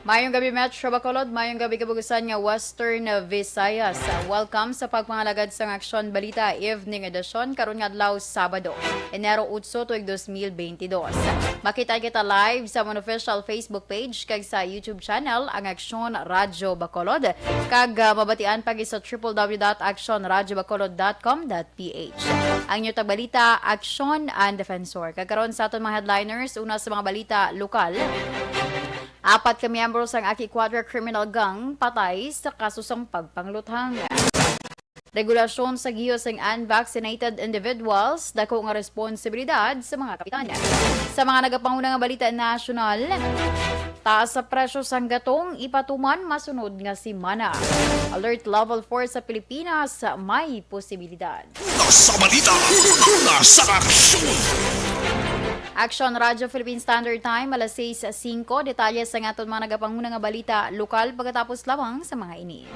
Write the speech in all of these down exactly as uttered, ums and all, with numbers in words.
Mayong gabi, Metro Bacolod. Mayong gabi, kabugusan nga Western Visayas. Welcome sa pagpangalagad sang Aksyon Balita Evening Edition karon nga adlaw, Sabado, Enero otso, tuig dos mil bentidós. Makita kita live sa amon official Facebook page kag sa YouTube channel, ang Aksyon Radyo Bacolod, kag, ah, mabatian pa gid sa triple w dot aksyon radyo bacolod dot com dot p h. Ang inyo tagbalita, Aksyon and Defensor. Kag karon sa aton mga headliners, una sa mga balita lokal. Apat ka miyembro sang Aki Quadra criminal gang patay sa kaso sang pagpangluthang. Regulasyon sa giyo sang unvaccinated individuals, dako nga responsibilidad sa mga kapitan. Sa mga nagapanguna nga balita nasyonal, taas sa presyo sang gatong ipatuman masunod nga semana. Alert level four sa Pilipinas, may posibilidad. Sa balita, una sa aksyon. Aksyon Radyo Philippine Standard Time, alas sais singko. Detalye sa aton mga nagapanguna nga balita lokal pagkatapos lamang sa mga ini.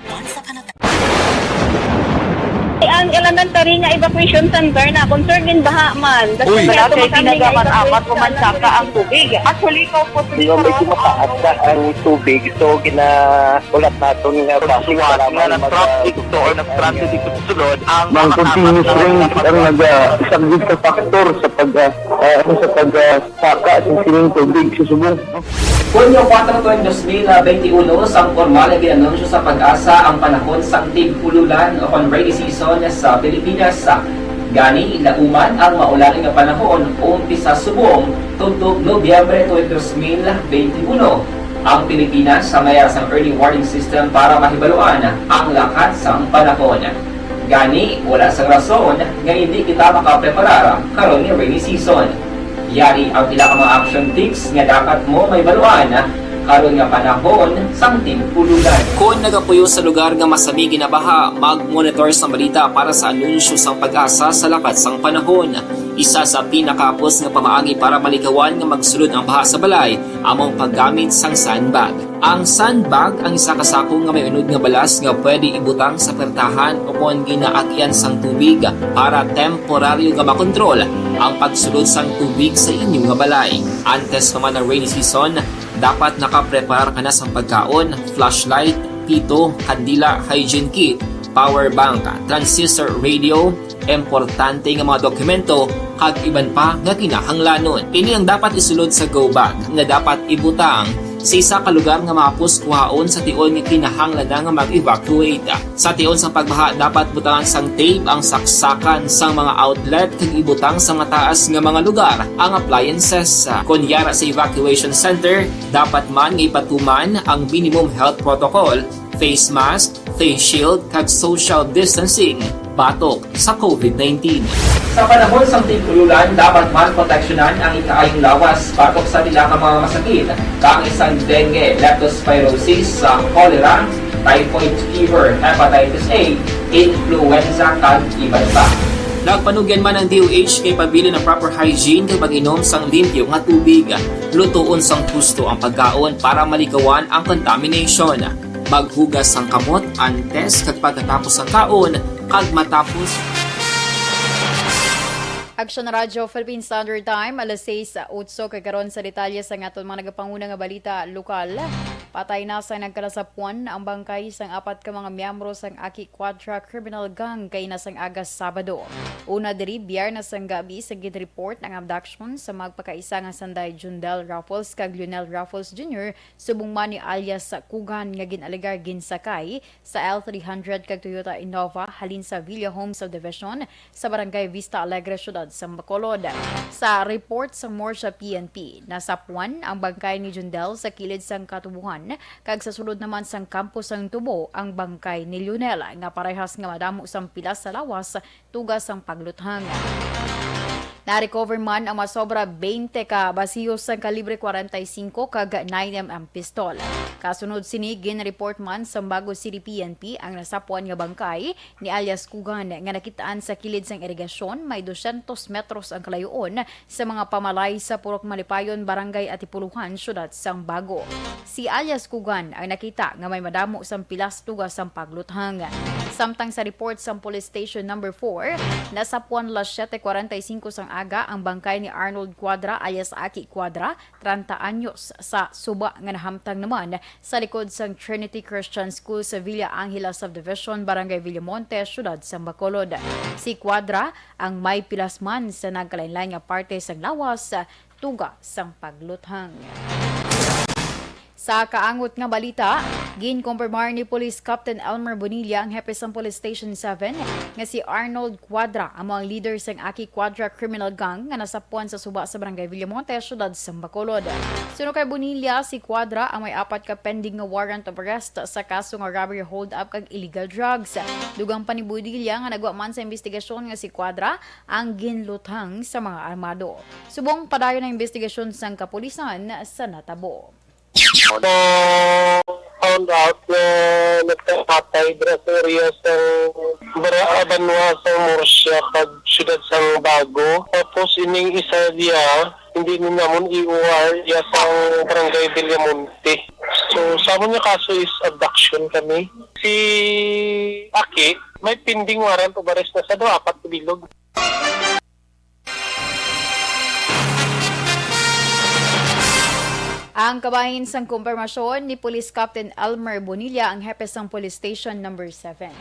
Ang elementary nga evacuation center na concern in baha man. Uy. Wala kay pinagaman apat o mansaka ang tubig. Actually, ikaw po, Hindi, medyo mataas na ang tubig. So, gina- Ulat naton nga basic nga nag-traffic to or nag-transit dito sa sulod ang Mang mga continuous rain ang nag-, ah, isang sa factor sa pag, ah, ah, ano, sa pag, ah, saka sa sining tubig sa subong. Hunyo kuwatro, dos mil benti uno, sang pormal nga gin-anunsyo sa PAGASA ang panahon sang tig-ululan o kon rainy season sa Pilipinas. Gani, lauman ang maulan nga panahon, umpisa subong tubtob Nobyembre tuig dos mil benti uno. Ang Pilipinas sa may sang early warning system para mahibaluan ang lakat sang panahon. Gani, wala sang rason nga hindi kita makapreparar karon nga rainy season. Yari ang pila ka mga action tips nga dapat mo mahibaluan karon nga panahon sang tig-ululan. Kon nagapuyo sa lugar nga masami ginabaha, mag-monitor sa balita para sa anunsyo sang PAGASA sa lakat sang panahon. Isa sa pinakahapos nga pamaagi para malikawan nga magsulod ang baha sa balay amo ang paggamit sang sandbag. Ang sandbag ang isa ka sako nga may unod nga balas nga pwede ibutang sa pertahan o kon ginaagyan sang tubig para temporaryo nga makontrol ang pagsulod sang tubig sa inyo nga balay. Antes pa man ang rainy season, dapat nakapreparar ka na sang pagkaon, flashlight, pito, kandila, hygiene kit, power bank, transistor radio, importante nga mga dokumento, kag iban pa nga kinahanglanon. Ini ang dapat isulod sa go bag nga dapat ibutang sa isa ka lugar nga mahapos kuhaon sa tion nga kinahanglan na nga mag-evacuate. Sa tion sang pagbaha, dapat butangan sang tape ang saksakan sang mga outlet kag ibutang sa mataas nga mga lugar ang appliances. Kon yara sa evacuation center, dapat man nga ipatuman ang minimum health protocol, face mask, face shield, kag social distancing batok sa covid nineteen. Sa panahon sang tig-ululan, dapat man proteksyonan ang ikaayong lawas batok sa pila ka mga masakit, kaangay sang dengue, leptospirosis, sa cholera, typhoid fever, hepatitis A, influenza, kag iban pa. Nagpanugyan man ang D O H nga ipabilin ang proper hygiene kag pag-inom sang limpyo nga tubig. Lutoon sang husto ang pagkaon para malikawan ang contamination. Maghugas sang kamot antes kag pagkatapos sang kaon kag matapos. Aksyon Radyo Philippine Standard Time, alas sais otso, kag karon sa detalye sang aton mga nagapanguna nga balita lokal. Patay na sa nagkalasapuan ang bangkay sang apat ka mga miyembro sang Aki Quadra Criminal Gang kaina sang aga Sabado. Una diri, Biyernes sang gabi, sa gid-report ang abduction sa magpakaisa nga sanday, Jundel Raffles kag Lionel Raffles Junior, subong man ni alias Kugan, nga gin-alegar ginsakay sa L three hundred kag Toyota Innova halin sa Villa Home Subdivision sa Barangay Vista Alegre, Siyudad sang Bacolod. Sa report sang Morsia P N P, nasapuan ang bangkay ni Jundel sa kilid sang katubohan, kag sa sulod naman sang kampo sang tubo ang bangkay ni Lionel, nga parehas nga madamo sang pilas sa lawas tuga sang pagluthang. Na-recover man ang masobra twenty ka basiyo sang kalibre forty-five kag nine M M pistol. Kasunod sini, gin-report man sang Bago City P N P ang nasapuan nga bangkay ni alias Kugan nga nakitaan sa kilid sang irigasyon, may dosyentos metros ang kalayoon sa mga pamalay sa Purok Malipayon, Barangay Atipuluhan, Siyudad sang Bago. Si alias Kugan ang nakita nga may madamo sang pilas tuga sang pagluthang. Samtang sa report sang Police Station Number four, nasapuan las siete cuarenta y cinco sang aga ang bangkay ni Arnold Cuadra alias Aki Cuadra, treinta anyos, sa suba nga nahamtang naman sa likod sang Trinity Christian School sa Villa Angela Subdivision, Barangay Villamonte, Siyudad sang Bacolod. Si Cuadra ang may pilasman sa nagkalainlain nga parte sang lawas, tuga sang pagluthang. Sa kaangot nga balita, ginkumpirmar ni Police Captain Elmer Bonilla, ang hepe sang Police Station seven, nga si Arnold Cuadra amo ang leader sang Aki Cuadra criminal gang nga nasapuan sa suba sa Barangay Villamonte, Siyudad sang Bacolod. Suno kay Bonilla, si Cuadra ang may apat ka pending nga warrant of arrest sa kaso nga robbery, hold-up, kag illegal drugs. Dugang pa ni Bonilla nga nagwa man sa investigasyon nga si Cuadra ang ginluthang sa mga armado. Subong padayon ang investigasyon sang kapulisan sa natabo. So, found out nga nagkapatay dira sa area sa Bara-, Banwa sa Murcia kag siyudad sang Bago. Tapos ining isa diya, hindi ni namon i-O R, iya sa Barangay Villamonte. So, sa amon nga kaso is abduction kami. Si Aki, may pending warrant of arrest na sa duha, apat ka bilog. Ang kabahin sang kumpirmasyon ni Police Captain Elmer Bonilla, ang hepe sang Police Station Number seven.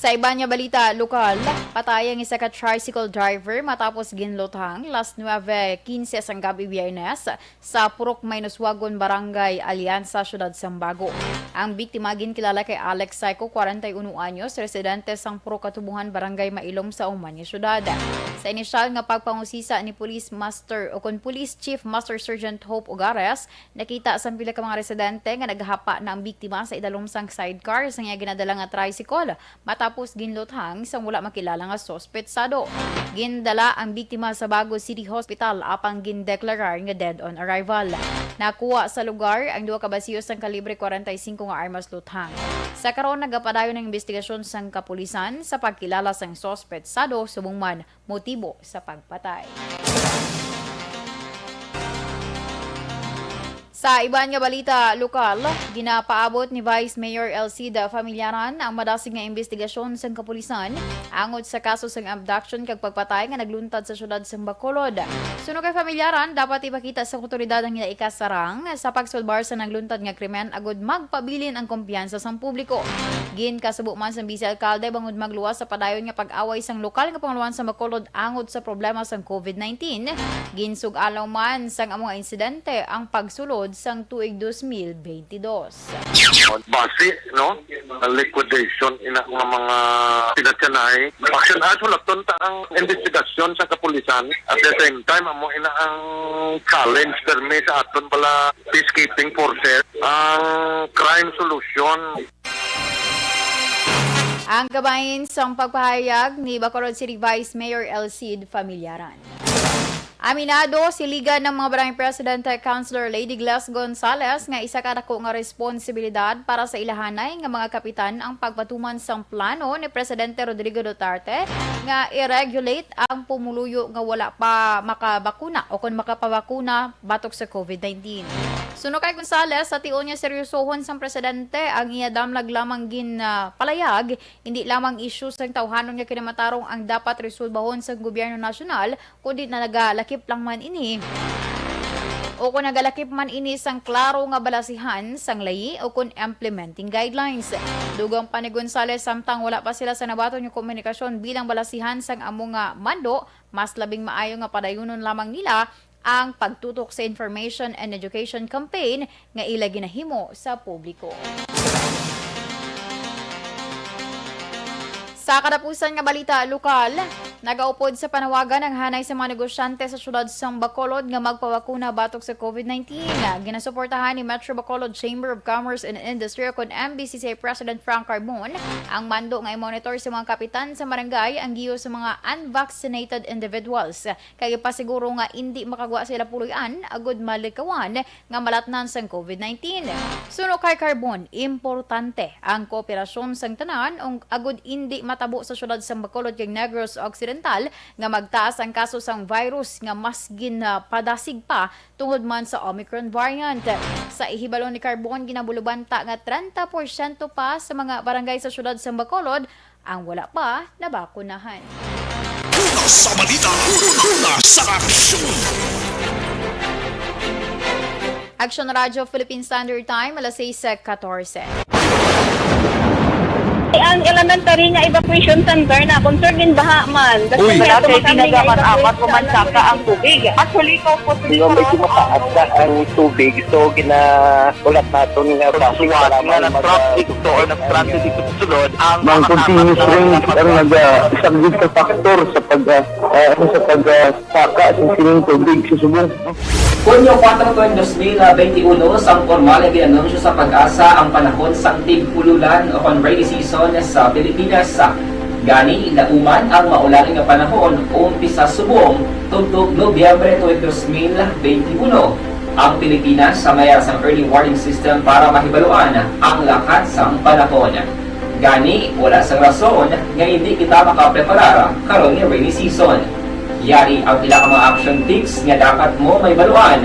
Sa iban nga balita lokal, patay ang isa ka tricycle driver matapos ginluthang las nuebe quince sang gabi Biyernes sa Purok Mainuswagon, Barangay Alianza, Siyudad sang Bago. Ang biktima ginkilala kay Alex Saico, kwarenta y uno anyos, residente sang Purok Katubuhan, Barangay Mailom sa Umaña Siyudad. Sa inisyal nga pagpangusisa ni Police Master o kon Police Chief Master Sergeant Hope Ogares, nakita sang pila ka mga residente nga naghapa na ang biktima sa idalom sang sidecar sang iya ginadala nga tricycle. Matapos ginluthang sang wala makilala nga suspetsado, gindala ang biktima sa Bago City Hospital apang gindeklarar nga dead on arrival. Nakuha sa lugar ang duha ka basiyo sang kalibre kwarenta y singko nga armas luthang. Sa karon, nagapadayon ang investigasyon sang kapulisan sa pagkilala sang suspetsado subong man motibo sa pagpatay. Sa iban nga balita lokal, ginapaabot ni Vice Mayor Elcid Familiaran ang madasig nga investigasyon sang kapulisan angot sa kaso sang abduction kag pagpatay nga nagluntad sa siyudad sang Bacolod. Suno kay Familiaran, dapat ipakita sa awtoridad ang hinaikasarang sa pagsulbar sa nagluntad nga krimen agud magpabilin ang kumpiyansa sang publiko. Ginkasubo man sang Vice Alcalde bangod magluwas sa padayon nga pag-away sang lokal nga pangulohan sa Bacolod angot sa problema sang covid nineteen, ginsug-alaw man sang amo nga insidente ang pagsulod sang tuig dos mil benti dos. Base, no, liquidation ina nga mga pinatyanay. Action as wala ta ang investigasyon sa kapulisan. At the same time, amo ina ang challenge permi sa aton bala peacekeeping forces, ang crime solution. Ang kabahin sang pagpahayag ni Bacolod City Vice Mayor Elcid Familiaran. Aminado si Liga ng mga Barangay Presidente Councilor Lady Gles Gonzales nga isa ka dako nga responsibilidad para sa ilahanay nga mga kapitan ang pagpatuman sang plano ni Presidente Rodrigo Duterte nga i-regulate ang pumuluyo nga wala pa makabakuna o kon makapabakuna batok sa covid nineteen. Suno kay Gonzales, sa tion nga seryosohon sang presidente ang iya damlag lamang gin, ah, palayag, hindi lamang isyu sang tawhanon nga kinamatarong ang dapat resolbahon sang gobyerno nasyonal, kundi na nagalakip lang man ini o kung nagalakip man ini sang klaro nga balasihan sang layi o kon implementing guidelines. Dugang pa ni Gonzales, samtang wala pa sila sa nabaton nga komunikasyon bilang balasihan sang amo nga mando, mas labing maayo nga padayunon lamang nila ang pagtutok sa information and education campaign nga ila ginahimo sa publiko. Sa katapusan nga balita lokal, nagaupod sa panawagan ang hanay sa mga negosyante sa siyudad sang Bacolod nga magpabakuna batok sa covid nineteen. Ginasuportahan ni Metro Bacolod Chamber of Commerce and Industry o kon M B C C I President Frank Carbon ang mando nga i-monitor sa mga kapitan sa barangay ang giyo sa mga unvaccinated individuals, kag ipasiguro nga indi makagwa sila puloy-an agud malikawan nga malatnan sang covid nineteen. Suno kay Carbon, importante ang kooperasyon sang tanan ung-, agud indi natabo sa siyudad sang Bacolod kag Negros Occidental nga magtaas ang kaso sang virus nga mas ginpadasig pa tungod man sa Omicron variant. Sa ihibalo ni Carbon, ginabulubanta nga treinta porsyento pa sa mga barangay sa siyudad sang Bacolod ang wala pa nabakunahan. Una sa balita, una sa aksyon. Action Radio Philippine Standard Time, alas sais katorse. Ang elementary nga evacuation center na concerned in baha man. Uy. Wala kay ginagamat-amat ko man saka ang tubig. Actually, ko po. Di ba, medyo mataas na ang tubig, so ginahulat naton nga traffic nga nag-traffic to or nag-traffic dito sa sulod ang mga continuous rain ang nag-, ah, isang big factor sa pag, ah, ah, ano, sa pag, ah, saka sa sining tubig sa subong. Hunyo kuwatro tuig dos mil benti uno, sang pormal nga gin-anunsyo sa PAGASA ang panahon sang tig-ululan o kon rainy season sa Pilipinas. Gani, nauman ang maulan nga panahon umpisa subong tubtob Nobyembre tuig dos mil benti uno. Ang Pilipinas sa mayar sang early warning system para mahibaluan ang lakat sang panahon. Gani, wala sang rason nga hindi kita makapreparar karon nga rainy season. Yari ang pila ka mga action tips nga dapat mo mahibaluan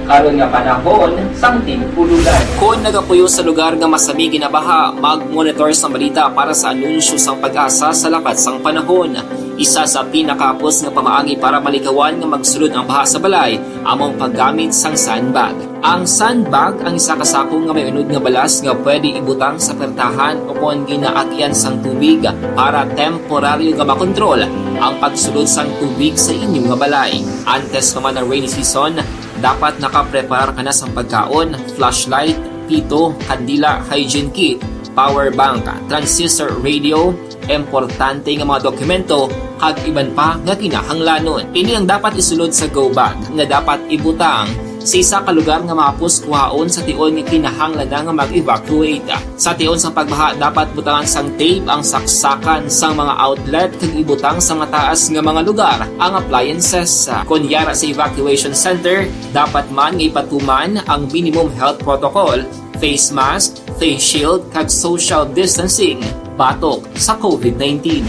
karon nga panahon sang tig-ululan. Kon nagapuyo sa lugar nga masami ginabaha, mag-monitor sang balita para sa anunsyo sang PAGASA sa lakat sang panahon. Isa sa pinakahapos nga pamaagi para malikawan nga magsulod ang baha sa balay amo ang paggamit sang sandbag. Ang sandbag ang isa ka sako nga may unod nga balas nga pwede ibutang sa pertahan o kon ginaagyan sang tubig para temporaryo nga makontrol ang pagsulod sang tubig sa inyo nga balay. Antes pa man ang rainy season, dapat nakapreparar ka na sang pagkaon, flashlight, pito, kandila, hygiene kit, power bank, transistor radio, importante nga mga dokumento, kag iban pa nga kinahanglanon. Ini ang dapat isulod sa go bag nga dapat ibutang sa isa ka lugar nga mahapos kuhaon sa tion nga kinahanglan na nga mag-evacuate. Sa tion sang pagbaha, dapat butangan sang tape ang saksakan sang mga outlet kag ibutang sa mataas nga mga lugar ang appliances. Kon yara sa evacuation center, dapat man nga ipatuman ang minimum health protocol, face mask, face shield, kag social distancing batok sa covid nineteen.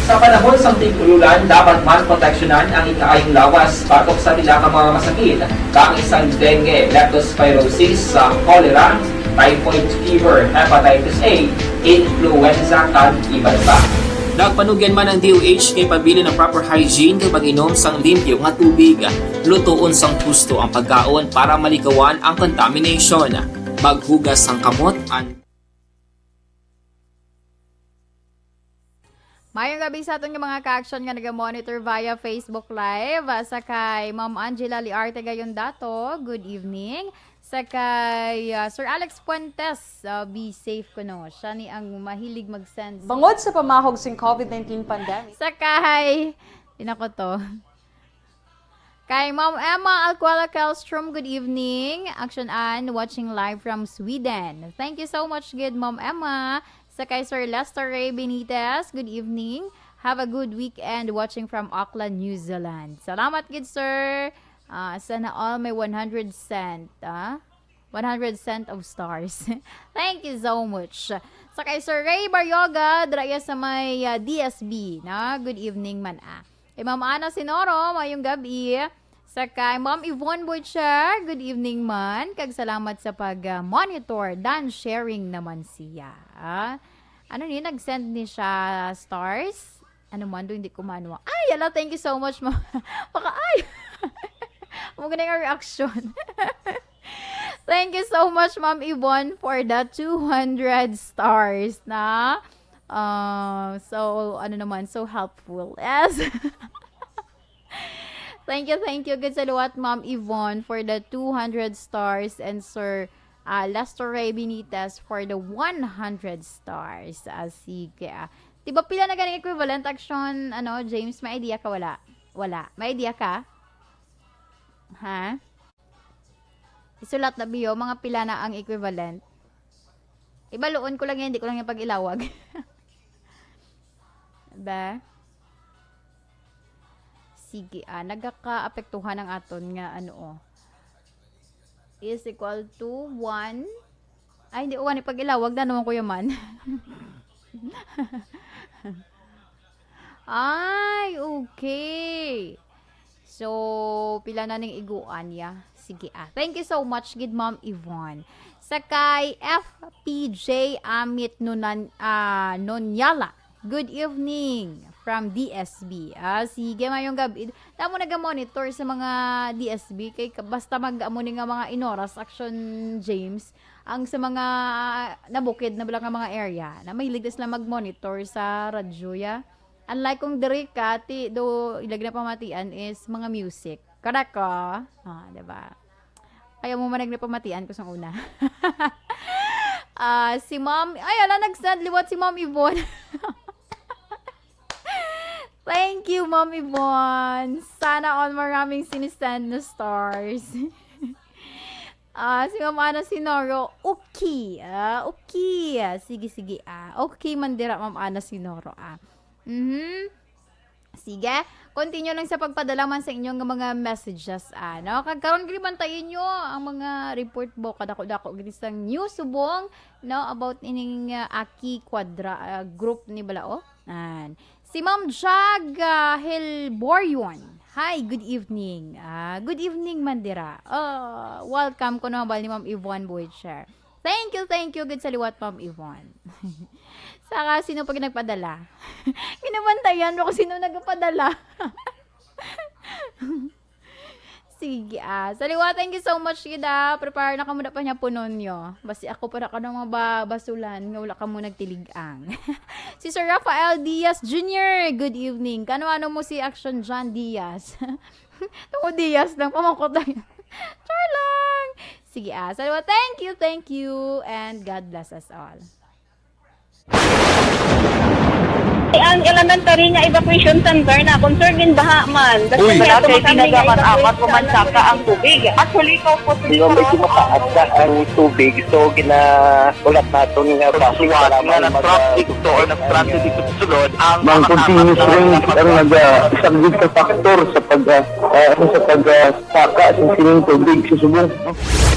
Sa panahon sang tig-ululan, dapat man proteksyonan ang ikaayong lawas batok sa pila ka mga masakit, kaangay sang dengue, leptospirosis, sa cholera, typhoid fever, hepatitis A, influenza, kag iban pa. Nagpanugyan man ang D O H nga ipabilin ang proper hygiene kag pag-inom sang limpyo nga tubig. Lutoon sang husto ang pagkaon para malikawan ang contamination. Maghugas sang kamot, an- Mayong gabi sa aton nga mga ka-action nga naga-monitor via Facebook Live. Ah, sa kay Ma'am Angela Liarte Gayondato, good evening. Sa kay, ah, Sir Alex Fuentes, ah, be safe kuno. Siya ni ang mahilig mag-send. Bangod sa pamahog sing covid nineteen pandemic. Sa kay, di na ko to. Kay Ma'am Emma Alcuala Kelstrom, good evening. Action Ann, watching live from Sweden. Thank you so much, good Ma'am Emma. Sa kay Sir Lester Ray Benitez, good evening. Have a good weekend, watching from Auckland, New Zealand. Salamat gid, sir. Ah, sana all may one hundred cent, ah? One hundred cent of stars. Thank you so much. Sa kay Sir Ray Baryoga, dira iya sa may, ah, D S B, na. Good evening man, ah. Kay Ma'am Ana Sinoro, mayong gabi. Sa kay Ma'am Yvonne Boycher, good evening man. Kag salamat sa pag, ah, monitor. Dan sharing naman siya. Ah, ano ni, nag-send ni siya stars? Ano man do, hindi ko manuwa. Ay, ala, thank you so much, ma'am. Baka, ay! Huwag na yung reaction. Thank you so much, Ma'am Yvonne, for the two hundred stars na. Uh, so, ano naman, so helpful. Yes. Thank you, thank you. Good sa liwat, Ma'am Yvonne, for the two hundred stars, and Sir, ah, Lester Ray Benitez for the one hundred stars. Ah, sige, ah. Di ba pila na ganing equivalent action, ano, James? May idea ka? Wala. Wala. May idea ka? Ha? Isulat na biyo, mga pila na ang equivalent. Ibaluon ko lang yan, hindi ko lang yung pag-ilawag. Ba? Sige, ah, nagakaapektuhan ang aton nga, ano, oh. Is equal to one. Ay, hindi ko gani pag-ilawag na naman, Kuya Man. Ay, okay. So, pila na ning iguan ya? Sige, ah. Thank you so much, gid, Ma'am Yvonne. Sa kay F P J Amit Nunan-, ah, Nonyala. Good evening from D S B. Ah, sige, mayong gabi. Damo naga-monitor sa mga D S B kay ka-, basta mag-amo ni nga mga Inoras Action James, ang sa mga nabukid na bala nga mga area, na mahilig na sila mag-monitor sa radyo, ya. Unlike kung diri ka, ti, do, ilag na pamatian is mga music. Correct ko? Ah, diba? Kaya mo man nagpamatian ko sang una. Ah, si Ma'am, ay, ala, nag-send liwat si Ma'am Yvonne. Thank you, Ma'am Yvonne. Sana all maraming sinisend na stars. Ah, si Ma'am Ana Sinoro, okay. Ah, okay. Ah, sige, sige. Ah, okay man dira, Ma'am Ana Sinoro. Ah. Mhm. Sige. Continue lang sa pagpadala man sa inyong mga messages, ah, no? Kag karon, gani, bantayan nyo ang mga report, bo, kadako-dako gid sang News Subong, no, about ining, ah, Aki Quadra, ah, group ni bala, oh. An. Si Ma'am Jag, ah, Hilborion. Hi, good evening. Ah, good evening, Mandira. Ah, welcome ko naman ni Ma'am Yvonne Boycher. Thank you, thank you, good sa liwat, Ma'am Yvonne. Saka, sino pa nagpadala? Ginabantayan mo kung sino nagpadala. Sige, ah. Sa liwat, thank you so much, gid, ah. Prepare na kamo na pa niya punon nyo. Basi ako pa na ka ng mga ba-, basulan nga wala kamo nagtiligang. Si Sir Rafael Diaz Junior, good evening. Kano-ano mo si Action John Diaz? Tungod Diaz lang, pamangkot lang. Char lang. Sige, ah. Sa liwat, thank you, thank you, and God bless us all. Ang elementary nga evacuation center na concern gid baha man. Uy. Wala kay pinagaman-amat, umansaka ang tubig. Actually, ko po. Di ba, medyo mataas na ang tubig, so ginahulat naton nga traffic, suwat nga mag-, na-traffic to or na-stranded dito sa sulod ang mga continuous rain ang nag-, ah, isang big factor sa pag, ah, ah, ano, sa pag, ah, saka sa sining tubig sa Subong.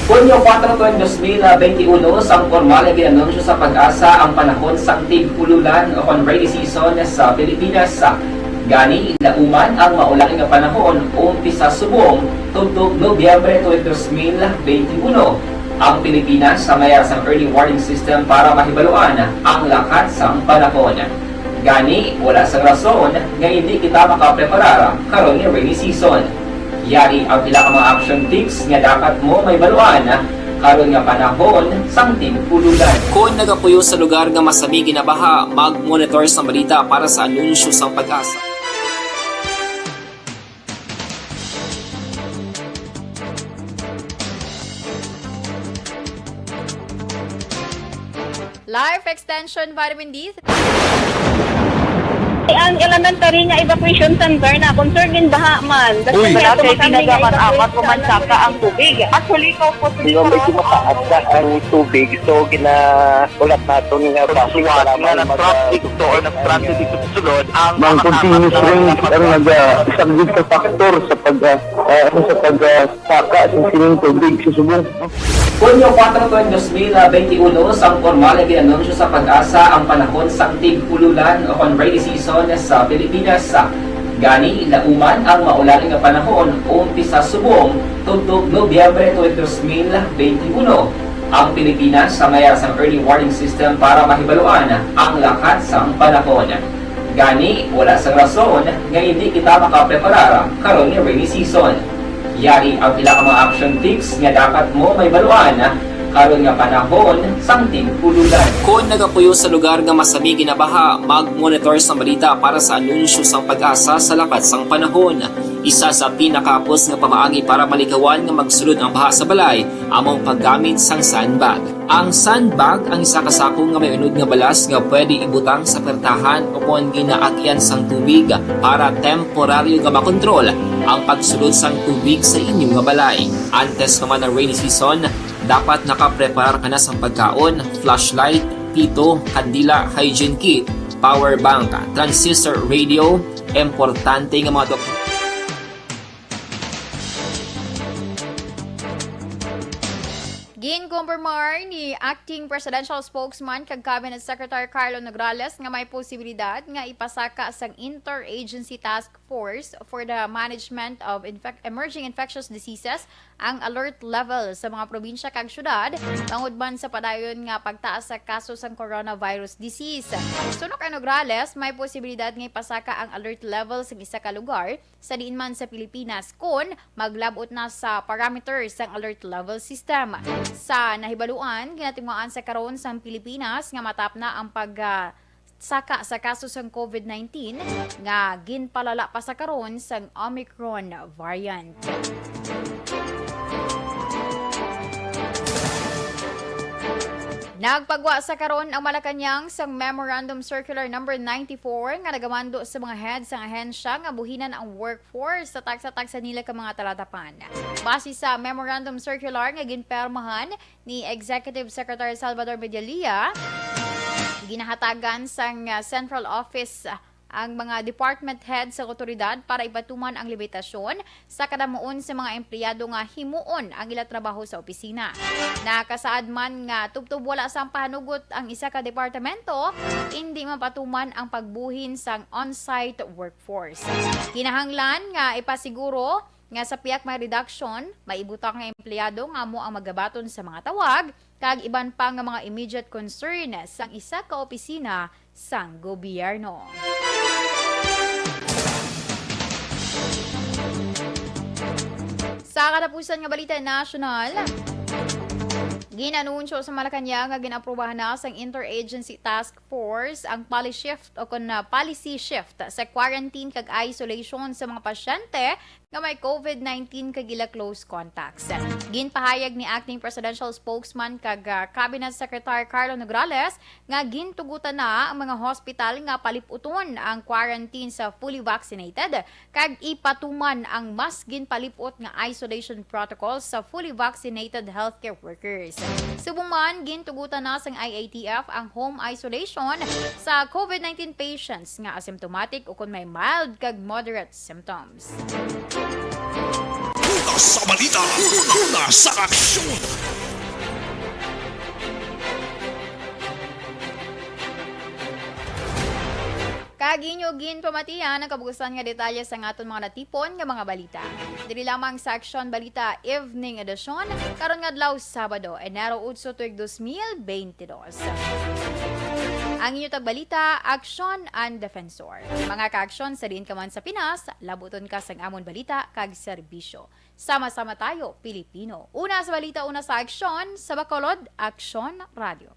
Hunyo kuwatro, tuig dos mil benti uno, sang pormal nga gin-anunsyo sa PAGASA ang panahon sang tig-ululan o kon rainy season sa Pilipinas. Gani, lauman ang maulan nga panahon umpisa subong tubtob Nobyembre tuig dos mil benti uno. Ang Pilipinas sa may ara sang early warning system para mahibaluan ang lakat sang panahon. Gani, wala sang rason nga indi kita makapreparar karon nga rainy season. Yari ang pila ka mga action tips nga dapat mo mahibaluan karon nga panahon sang tig-ululan. Kon nagapuyo sa lugar nga masami ginabaha, mag-monitor sang balita para sa anunsyo sang PAGASA. Life Extension Vitamin D. Ang elementary nga evacuation center na concern gid baha man. Uy. Wala kay pinagaman-amat, umansaka ang tubig. Actually, ko po. Di ba, medyo mataas na ang tubig, so ginahulat naton nga traffic, suwat para nga mag-, na-traffic to or na-stranded dito sa sulod ang mga continuous rain ang nag-, ah, isang big factor sa pag, ah, ah, ano, sa pag, ah, saka sa sining tubig sa Subong. Hunyo kuwatro, tuig dos mil benti uno, sang pormal nga gin-anunsyo sa PAGASA ang panahon sang tig-ululan o kon rainy season sa Pilipinas. Gani, lauman ang maulan nga panahon umpisa subong tubtob Nobyembre tuig dos mil benti uno. Ang Pilipinas sa may ara sang early warning system para mahibaluan ang lakat sang panahon. Gani, wala sang rason nga indi kita makapreparar karon nga rainy season. Yari ang pila ka mga action tips nga dapat mo mahibaluan karon nga panahon sang tig-ululan. Kon nagapuyo sa lugar nga masami ginabaha, mag-monitor sang balita para sa anunsyo sang PAGASA sa lakat sang panahon. Isa sa pinakahapos nga pamaagi para malikawan nga magsulod ang baha sa balay amo ang paggamit sang sandbag. Ang sandbag ang isa ka sako nga may unod nga balas nga pwede ibutang sa pertahan o kon ginaagyan sang tubig para temporaryo nga makontrol ang pagsulod sang tubig sa inyo nga balay. Antes pa man ang rainy season, dapat nakapreparar ka na sang pagkaon, flashlight, pito, kandila, hygiene kit, power bank, transistor radio, importante nga mga dok- Ginkumpirmar ni Acting Presidential Spokesman kag Cabinet Secretary Carlo Nograles nga may posibilidad nga ipasaka sang Interagency Task Force for the Management of Infec- Emerging Infectious Diseases ang alert level sa mga probinsya kag syudad tungod man sa padayon nga pagtaas sa kaso sang coronavirus disease. Suno kay Nograles, may posibilidad nga ipasaka ang alert level sa isa ka lugar sa diin man sa Pilipinas kon maglab-ot na sa parameters sang alert level system. Sa nahibaluan, ginatinguhaan sa karon sang Pilipinas nga matap na ang pag, ah, saka sa kaso sang COVID nineteen nga ginpalala pa sa karon sang Omicron variant. Nagpagwa sa karon ang Malacañang sang Memorandum Circular Number ninety-four nga nagamando sa mga head sang ahensya nga buhinan ang workforce sa tagsa-tagsa nila ka mga talatapan. Base sa Memorandum Circular nga ginpermahan ni Executive Secretary Salvador Medialia, ginahatagan sang, ah, Central Office, ah, ang mga department head sa awtoridad para ipatuman ang limitasyon sa kadamuon sa mga empleyado nga himuon ang ila trabaho sa opisina. Nakasaad man nga tubtob wala sang pahanugot ang isa ka departamento, indi mapatuman ang pagbuhin sang on-site workforce. Kinahanglan nga ipasiguro nga sa piyak may reduction, may ibutang nga empleyado nga amo ang magabaton sa mga tawag kag iban pa nga mga immediate concern sang isa ka opisina sang gobyerno. Sa katapusan nga balita nasyonal, ginanunsyo sa Malacañang nga ginaprobahan na sang Interagency Task Force ang policy shift o kon, ah, policy shift sa quarantine kag isolation sa mga pasyente nga may COVID nineteen kag ila close contacts. Ginpahayag ni Acting Presidential Spokesman kag, ah, Cabinet Secretary Carlo Nograles nga gintugutan na ang mga hospital nga paliputon ang quarantine sa fully vaccinated kag ipatuman ang mas ginpalipot nga isolation protocol sa fully vaccinated healthcare workers. Subong man, gintugutan na sang I A T F ang home isolation sa COVID nineteen patients nga asymptomatic o kon may mild kag moderate symptoms. Una sa balita, una sa aksyon. Kag inyo ginpamatian ang kabugusan nga detalye sa aton mga natipon nga mga balita. Diri lamang sa Aksyon Balita Evening Edition, karon nga adlaw, Sabado, Enero otso, tuig dos mil beintidos. Ang inyo tagbalita, Aksyon and Defensor. Mga kaaksyon, sa diin ka man sa Pinas, labuton ka sang amon balita kag serbisyo. Sama-sama tayo, Pilipino. Una sa balita, una sa aksyon, sa Bacolod, Aksyon Radio.